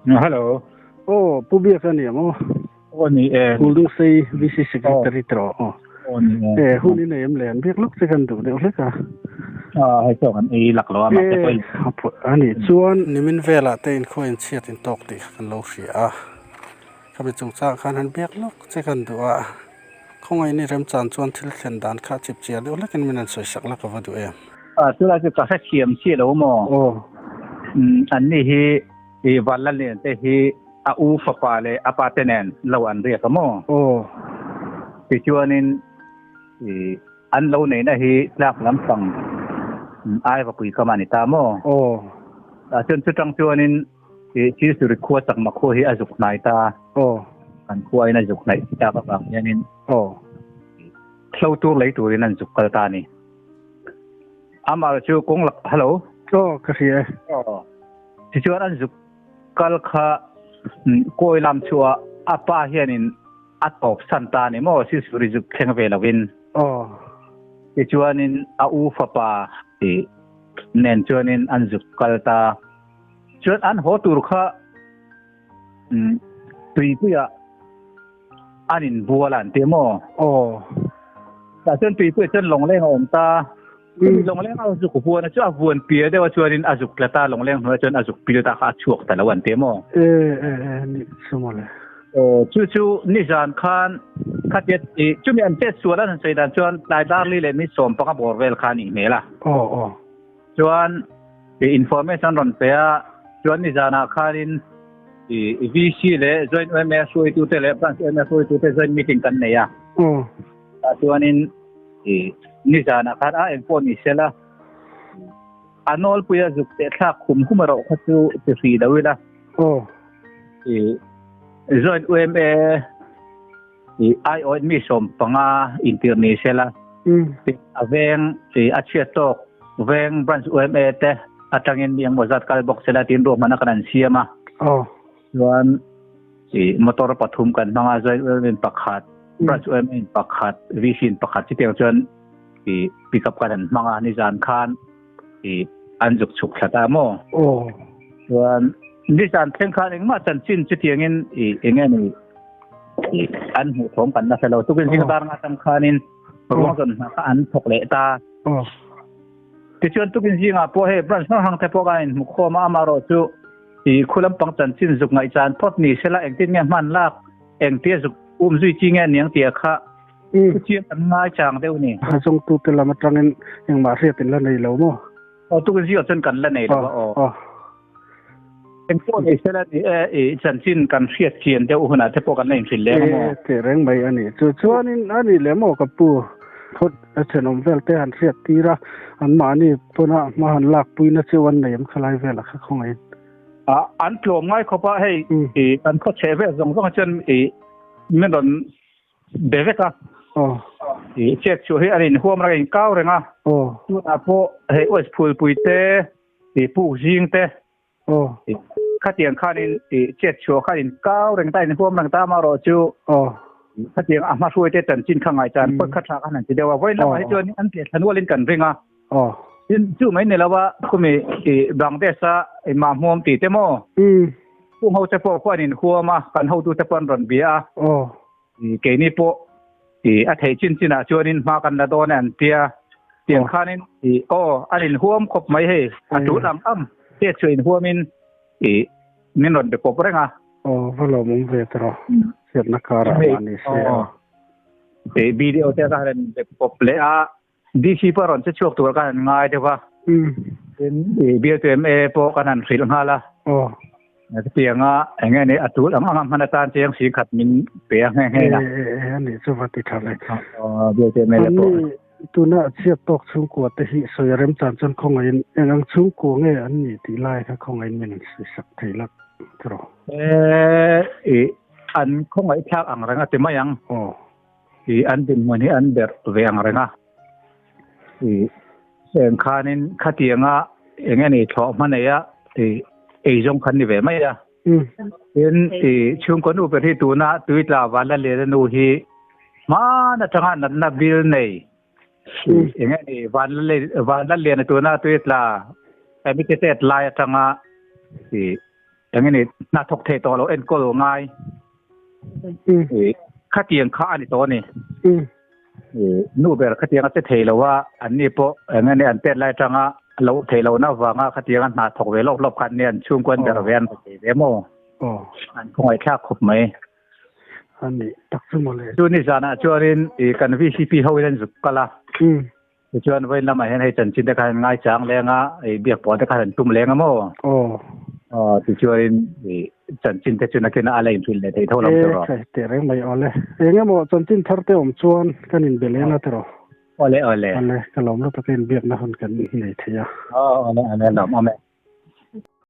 Hello. Aw, Pu Biak a ni ang aw. Aw ni e. Kuldungsei VC Secretary te rawh aw. Aw ni e. E, hun i nei em le, an biak lawk che kan duh deuh hlek a. A, hei chuan kan ei lak lo a, mahse pawh in. E, a nih chuan. Nimin velah te inkhaw inchhiat intawk tih kha kan lo hria a. Khami chungchangah khan han biak lawk che kan duh a. Khawngaih ni remchan chuan thil thlen dan kha chip chiar deuh hlekin min han sawi sak la ka va duh em? A, chulai chu ka hrethiam chiah lo maw? Aw. Umm, an ni hi i Vanlallian te hi a u fapa leh a pa te nen lo an riak a maw? Aw. Tichuanin i an lo neihna hi tlak lampang Aivapui kam a ni ta maw? Aw. Ah chuan chutang chuanin i Silsuri khua chakma khua hi a zuk hnai ta. Aw. Kan khua in a zuk hnaih tak avang hianin. Aw. Hlo tur lei turin an zuk kal ta a ni. Amah chu kawng lak, hello. Aw, ka hria e. Aw. Tichuan an zuk kal kha kawi lam chu a a pa hianin a tawp san ta a ni maw, Silsuri zuk thleng ve lovin. Aw. Tichuanin a u fapa nen chuanin an zuk kal ta. Chuan an haw tur kha tuipuiah an inbual a an ti maw? Aw. Tah chuan tuipuiah chuan lawngleng a awm ta. Lawngleng a zuk vuan a chu a vuan piah deuh a chuanin a zuk tla ta, lawngleng hnuaiah chuan a zuk pil ta kha a chhuak ta lo an ti maw? E e e ni chu mawle. Aw chu chu nizan khan khatia chumi an chet sual an han sawi dan chuan tlai dar li leh mi 15 bawr vel kha a nih hmel a. Aw aw. Chuan information rawn pe a, chuan nizanah khanin VC leh Joint yma hruaitute leh Branch yma hruaitute joint meeting kan nei a. Tah chuanin nizanah khan a engpawh ni sela a nawlpuia zuk teh thlak khum khum erawh kha chu ti hrih lo ila. Joint yma aiawh mi 15 intir ni sela a veng a chhiat tawk veng branch yma te atangin mi engmaw zat kal bawk sela tiin ruahmanna kan an siam a. Chuan motor pathum kan hmang a, joint yma in pakhat, branch yma in pakhat, VC in pakhat chutiang chuan pick up kan an hmang a nizan khan an zuk chhuk thla ta maw. Chuan nizan thleng khan engmah chanchin chutiangin eng nge ni an hmuh thawm kan nasa lo. Tukin zing dar nga tang khanin ruang zawn hna kha an thawk leh ta. Tichuan tukin zingah pawh hei branch hrang hrang te pawh kan inhmu khawm a, amaherawh chu i khu lampang chanchin zuk ngaihchan phawt ni sela engtin nge hman lak, engtia zuk um zui chi nge niang tia kha thu chiang kan ngai chang deuh ni. A zawngtute lam atangin engmah hriat in la nei lo maw? Aw, tukin zingah chuan kan la nei lo a aw. Engpawh nei sela ni e, i chanchin kan hriat chian deuh hunah te pawh kan la inhrilh leng a maw? E, teh reng mai a ni. Chu chuanin a ni leh maw ka pu, phawt a thenawm vel te han hriat tir a, anmahni pawna hma han lakpuina cheu an nei em khalai velah kha khawngaihin. A, an tlawm ngai khawp a, hei i kan khaw chheh vel zawng zawng ah chuan i min rawn be vek a. Aw. I chet chhuah hi an inhuam reng a, inkau reng a. Aw. Tunah pawh hei West Phulpui te, I puk zing te. Aw. Khatiang khanin i chet chhuah khan in kau reng ta in huam reng ta amarawh chu. Aw. Khatiang a hma hruai te chanchin kha ngai chan pawt kha tha khan an ti deuh a. Vawiin lamah hi chuan an tleh thla nualin kan ring a. Aw. Tin chu mai ni lo a khumi i Bangladesh a i mahmuam tih te maw. Chung ho te pawh khuan in huam a kan hotu te pawh an rawn bia a. Aw. Keini pawh i a theih chin chinah chuanin hma kan la dawn e an tia. Tiang khanin i aw an inhuam khawp mai hei a tul ang ang chet chu inhuamin i min rawn be pawp reng a. Aw va lawmawm ve ta rawh chhiatna karah mahni se aw. I video te ka han be pawp leh a DC pawh a rawn che chhuak tur ka han ngai deuh a. Tin i bialtu MA pawh kan han hrilh nghal a. Aw. Chutianga eng nge ni a tul ang anga hman atan chiang si khat min pe a nghe nghe a. E e a nih chu va ti tha le. Aw bialtu MA le pawh. Anni tuna chhiat tawk chhungkua te hi sawi rem chan chuan khawngaihin eng ang chhungkua nge an nih tih lai kha khawngaihin min han sawi sak thei lak tiraw. E i an khawngaih thlak ang reng a ti mai ang. Aw. I an dinhmun hi an berh ve ang reng a. I eng khanin khatianga eng nge ni thlawh hma nei a i eizawng khan ni ve mai a. Tin i chhungkaw nu ber hi tuna tuitla Vanlalliana nu hi hman atanga natna bil nei eng nge ni Vanlalliana tuna tuitla emitetete lai atanga. I engene hna thawk thei tawh lo enkawl ngai khatiang kha a ni tawh a ni. Nu ber khatiang a che thei lo a, anni pawh engene an tet lai atanga lo thei lohna avanga khatianga hna thawk ve lawk lawk kha an nia, an chhungkaw an ber ve an thei ve maw? An khawngaihthlak khawp mai. A nih tak chu mawle. Chu ni zanah chuanin kan VCP hoin an zuk kal a. Tichuan vawiin lamah hian hei chanchin te kha an ngaichang leng a, i biak pawh te kha an tum leng a maw? Aw. Aw, tichuanin i chanchin te chu nakin a la inhrilh leh theih tho lo tiraw? E, khai, teh reng mai awle. Eng emaw chanchin thar te awm chuan kan inbe leng a tiraw? Awle, awle. Awle, ka lawm lutuk a inbiakna hun kan nei thei a. Aw, awle, awle, lawm awm e.